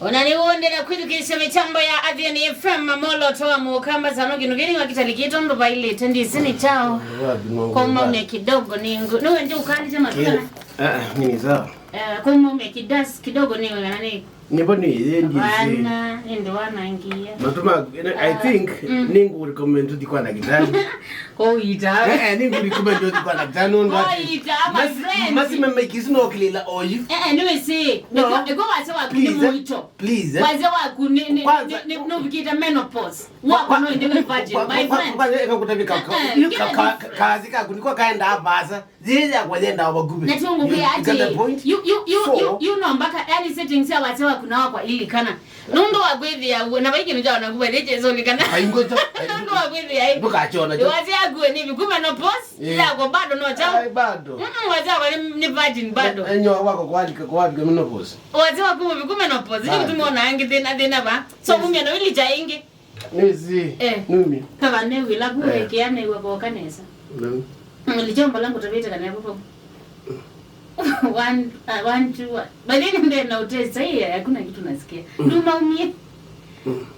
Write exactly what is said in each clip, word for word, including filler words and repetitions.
Ona nĩ wondela kwĩthukĩĩsya mĩtambo ya Athiani F M, mamoloto wa mũkamba sano kĩndũ kĩnĩ wa kĩtali kĩtũ ndũ vailĩte ndisi nĩ chao. Kwa maumya kidogo nĩ ngu. Nĩ wende ũkandĩte matũna? Ah, mimi sawa. Eh, kwa maumya kidas kidogo nĩ wengana nĩ. Nipo nĩ yeye ndisi. Wana, ende wana ngia. Matuma, I think, mm, nĩ ngu recommend tu kwa daktari. Kwa uita. Eh, eh, nĩ ngu recommend tu kwa daktari. Kwa uita, my friend. Masi mama ikisi no kilila oyu. Eh, eh, nĩ wĩsĩ. No. Iko, iko wase wa kuni mwito. Please, eh? Wazee waku nĩ, nĩ, nĩ, nĩ, nũvikĩte menopause. Waku no nĩ virgin, my friend. Kwanza eka kutavika ka-, eh, eh, ka-, ka-, kazi kaku niko kaenda vasa. Yeye kwa yenda wa gube. Na tungu pia ati, you, you, you, you, you know mpaka, yani settings ya wazee waku na wakwa ilikana. Nũndũ wa kwĩthĩa ũu, na vai kĩndũ kya ona kuva nĩ Jesu likana. Aingoja. Nũndũ wa kwĩthĩa ĩ. Ndũkachona. Wazee waku nĩ viku menopause, eh, yako bado no chao. Ai, bado. Mm, wazee waku nĩ, nĩ virgin bado. Enyo wako kwalika kwalika menopause. Wazee waku viku menopause. Nĩ kutuma ona angĩ thĩna thĩna va. So mumya no ili cha ingi. Nĩsĩ. Eh. Numi. Kava nĩ wila ku wekea nĩ weboka nesa. Numi. Lichombo langu tavite kana vuko. One, uh, one, two, one. But then ndio na utesa hii hakuna kitu nasikia. Nduma umie.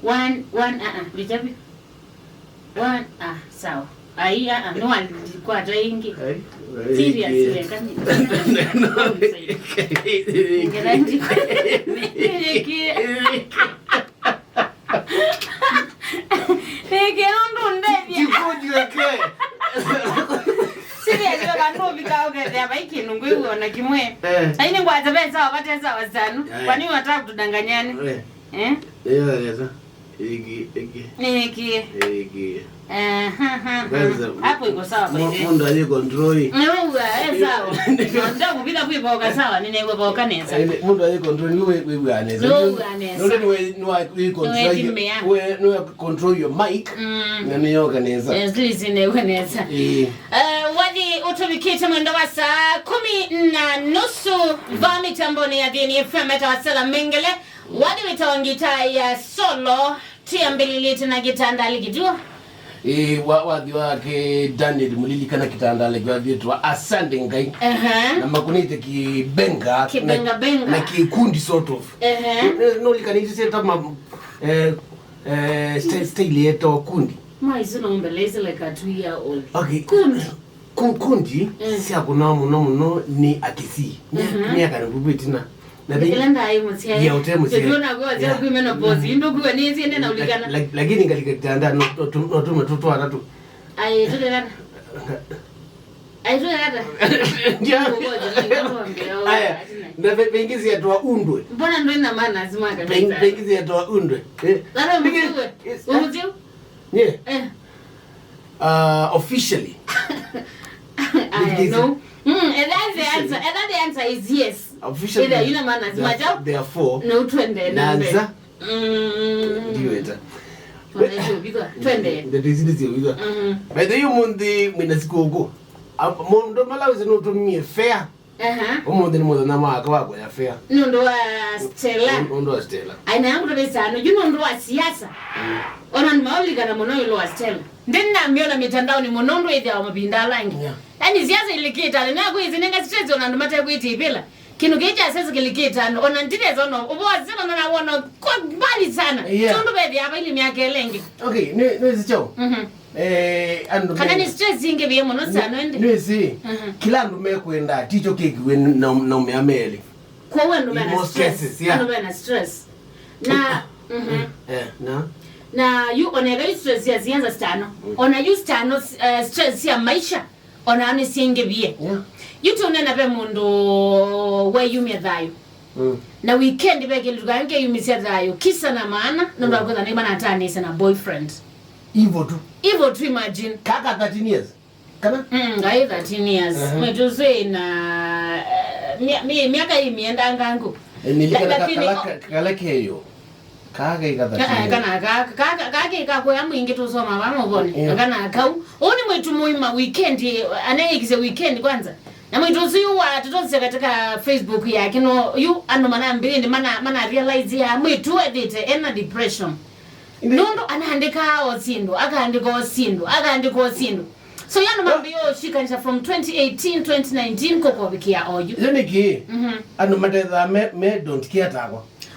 One, one, ah, ah, lichapi. One, ah, sawa. Ai, ah, ah, no alikwata ingi. Ai, ai, serious, ai. Wekani. No, no. Ngerandi. Nĩkĩ ũndũ ndethya. Jikujiweke. Serious, we vandu ũvika ũkethĩa vai kĩndũ ngwĩw'a ona kĩmwe. Eh. Ai nĩ ngwata ve sawa, vate sawa sanu. Eh. Kwani wataka kutudanganyani? Eh. Eh? Nĩyo nesa. Ĩngĩ, ĩngĩ. Nĩkĩ? Ĩngĩ. Aha, aha. Kwanza, hapo iko sawa by the way. Mũndũ aye control. Nĩwĩw'a, eh, sawa. Ndio kupita kuivoka sawa, nĩnĩwĩvoka nesa. Eh, mũndũ aye control, nĩ wĩw'a nesa. Nĩwĩw'a nesa. Ndio nĩ wĩ control. Nĩwĩthimĩa. We, nĩ control your mic. Mm. Na nĩ yoka nesa. Yes, please, nĩwĩw'a nesa. Eh. Eh, wathi ũtũvikĩte mwendo wa saa kumi na nusu, va mĩtamboni ya Athiani F M, eta wasela mengele. Wathi wĩtawa ngitaa ya solo, twĩambĩlĩlĩte na kĩtandalĩ kĩtuo. Ĩĩ, wa-, wathi wake Daniel Mũlili kana kĩtandalĩ kĩwathĩtwa Asante Ngai. Ehe. Na makunĩte kĩbenga, kĩbenga na, benga. Na kĩkundi sort of. Ehe. No, no, likanĩte seta ma-, eh, eh, sta-, style yeto kundi. Maisu no mbele is like a two year old. Okay. Kundi. Ku-, kundi, mm, sya kũnawa mũno mũno nĩ Akisii. Mya-, mhm, myaka mĩvĩtu ĩtina. Na ve-, ĩla ndaĩ mũsyae. Yeah, ũte mũsyae. Tũtiona kwa sya, yeah, kwi menopause. Mm. Ĩndĩ kuwa nĩ ĩsĩ nena ũlikana. La-, la-, lakini ngalika kitanda no, no, no, no tume tũtũ atatũ. Ai, tũte kata. Ai, tũte kata. Ndia. Aya, na ve-, vengĩ sya twa undwe. Mbona ndwĩ na maana zima kabisa? Veng-, vengĩ sya twa undwe. Eh. Lalo mtiwe. Yes. Umtiwe? Yeah. Eh. Uh, officially. Aya, no. Mm, and that's the answer. And that the answer is yes. Officially. Either you know, man, as much out. Therefore, no twende, no. Nanza. Mm. Ndiweta. Twende. Ndeto ici ndio zio. Mm. By the way, mũnthĩ mwĩna sikũkũ. Am-, mũndũ mala wĩsĩ nũtũmie fare. Aha. Ũmũnthĩ nĩ mũthenya wake wa kũya fare. Nũndũ wa Stella. Nũ-, nũndũ wa Stella. Aina yangu tũvĩsano, yu nũndũ wa siasa. Mm. Ona nĩmaũlikana mũno ĩũlũ wa Stella. Ndinamĩona mitandaoni mũno ũndũ ĩthĩawa mavinda ala angĩ. Yeah. Yaani siasa ilikĩtane, na kwĩsĩ nĩnga stress ona andũ matekwĩtĩpĩla. Kĩndũ kĩĩ kya siasa kĩlikĩtane, ona ndineza ona ũvoo wa Stella na nawona kwa mbali sana. Yeah. Tondũ vethĩawa vaili myaka ĩla ĩngĩ. Okay, nĩ, nĩ sicho. Mhm. Eh, andũ kana me- nĩ stress ingĩ vĩe mũno sana ĩndĩ. Nĩsĩ, mhm, kĩla andũ mekwenda tikyo kĩkiwe na, na ũmea melĩ. Kwoou andũ mena stress. In most cases, yeah. Andũ mena stress. Na, mhm. Eh, na? Na yu ona ĩla yu stress ya siasa sitano. Mm. Ona yu sitano, eh, stress ya maisha. Ona nĩ syingĩvie. Yeah. Yu tũnena ve mũndũ weyumya thayũ. Mm. Na weekend ve kĩndũ kangĩ keyumisya thayũ. Kisa na maana, nũndũ wa kwĩtha nĩ manatanĩsya na boyfriend. Hivyo tu. Hivyo tu, imagine. Kaka thirteen years. Kana? Mm, ngai thirteen years. Aha. Mwĩtu ũsu ĩna, eh, mya-, mya-, myaka ĩ mĩenda ngangu. Eh, nĩlikana. La-, lakini kala, o- ka-, kala keyo. Kaka ika thirteen years. Kana, kana, ka-, ka-, ka-, kaka ika kũya mwingĩ tũsoma vamwe vone. Yeah. Kana kau. Ũũ nĩ mwĩtu mũima weekend, anaĩkisye weekend kwanza. Na mwĩtu ũsu yu wa tũtosya katika Facebook yake, no, yu andũ manambĩĩe, mana, mana realize ya mwĩtu ethĩte ena depression. Ĩndĩ- nũndũ anaandĩkaa o syĩndũ, akaandĩka o syĩndũ, akaandĩka o syĩndũ. So, yani, mambo yo shikanisha from twenty eighteen, twenty nineteen, kũkovikĩa oyu. Yo nĩkĩ? Mhm. Andũ matethaa me, me don't care takwa.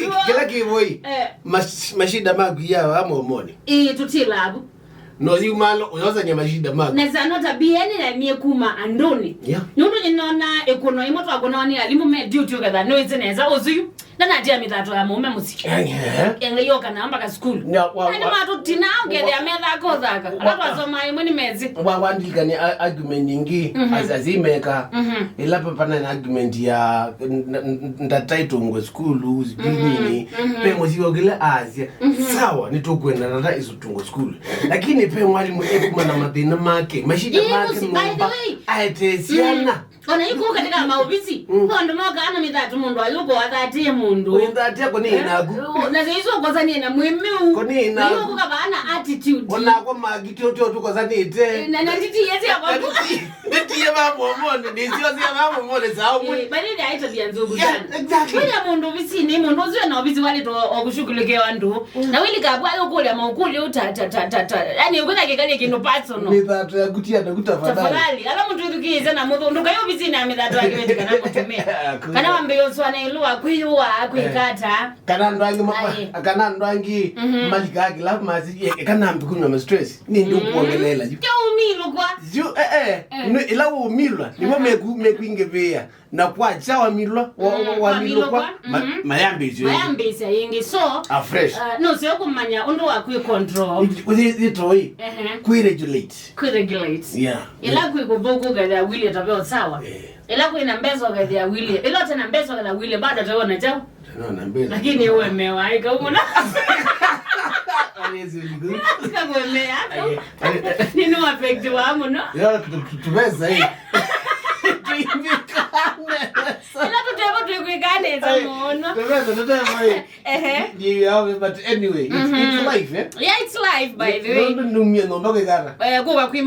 Kĩla kĩvoi. Eh. Mas- mashida maku ya wa momoni. Ĩĩ, tũtĩla avu. No yumalo, ũyosanya mashida maku. Nesa no tabia ĩno yaimie kuma andũnĩ. Yeah. Nũndũ nĩnona ĩkũno ĩmwe twakũnawa nĩ alimũ me duty ũketha nĩwĩsĩ nesa ũsu yu. Ndanatia mĩthato ya mũũme mũsyĩ. Ehe. Engai yoka na mpaka sukulu. Na wa- na nĩ wa- matũtina ũkethĩa methaka ũthaka. Ala twasoma ĩmwe nĩ mesĩ. Wa- wandilikania a- argument ingĩ. Mhm. As- as imeka. Mhm. Ĩla papa na argument ya n- n- ndataitũngwe sukulu sijui nini. Mhm. Pe mũsyĩ wa kĩla asya. Mhm. Sawa, nĩtũkwenda tata isũtũngwe sukulu. Lakini pe mwalimu ekuma na mathĩna make, mashida Ĩĩ, make mũsi- by the nyũmba, way. Aete syana. Ona yu kũu katika maovisi, mm, kwa andũ mokaa na mĩthatu mũndũ ayũko athatie mũndũ. Ũithatia kũnĩ naku. Na saizi ũkosanie na mwĩmĩu. Kũnĩ naku. Na yu ũkũka vaa na attitude. Onakwa magiti ũtio tũkosanĩte. Na, na nditi yesi ya kwaku. Nditi ye va mũmone, nĩsio sia va mũmone, sawa mwe. Eh, but it aitabia nzũku sana. Yeah, exactly. Wĩna mũndũ ovisinĩ, mũndũ ũcio na ovisi walitwa o kushughulikia andũ. Na wĩlika vau ayũkũlya maũkũlyo ta, ta, ta, ta, ta. Yani, ũkwĩna kĩkalĩ kĩndũ personal. Mĩthato yaku ti andũ tafadhali. Tafadhali, ala mũtwĩthukĩĩsya na mũthũ, ndũkai ovisinĩ ya mĩthato ya kĩveti kana mũtumĩa. Kwĩ. Kana wambĩĩe ũsũanĩa ĩũlũ wa kwĩyũaa, kwĩkata. Kana andũ angĩ ma-, aye, kana andũ angĩ, mhm, malikaa kĩlavu masi, e, kana ambi kũnywa ma stress. Nĩ ndũ, mm, kuongelela yu. Kya umilukwa. Yu, eh, eh. Eh. Nĩ, ila umilwa, nĩmo, aha, meku-, mekwingĩvĩa. Na kwakya wamilwa, wa-, mm, wa-, wamilukwa, wamilukwa, ma-, mhm, mayambĩĩsyo ĩngĩ. Mayambĩĩsya ĩngĩ. So, afresh. Uh, nũseo kũmanya ũndũ wa kwĩ control. Ũthi-, ũthi-, ũthi-, ũthi-, ehe, kwĩ regulate. Kwĩ regulate. Yeah. Ĩla kwĩ kũthũku ũkethĩa wĩlĩ taveo sawa. Eh. Ĩla kwĩ na mbesa ũkethĩa wĩlĩ. Ĩla ũte na mbesa ũkethĩa wĩlĩ, bado taveo na chao. No, na mbesa. Lakini uemewa, ika mũno. Alezi uligu. Kakuemea. Aye, aye. Nĩ nũ affect wa mũno. Yo, tu-, tu-, tupesa, eh. Tuimbikane. Ĩla tũtema twĩkwĩkanĩte mũno. Tupesa, tupesa, eh. Ehe. Ni, ni, but anyway, it's, it's, mhm, life, eh? Yeah, it's life, by the way. Nũndũ numie nyũmba kwĩkata. Eh, kũka kwĩ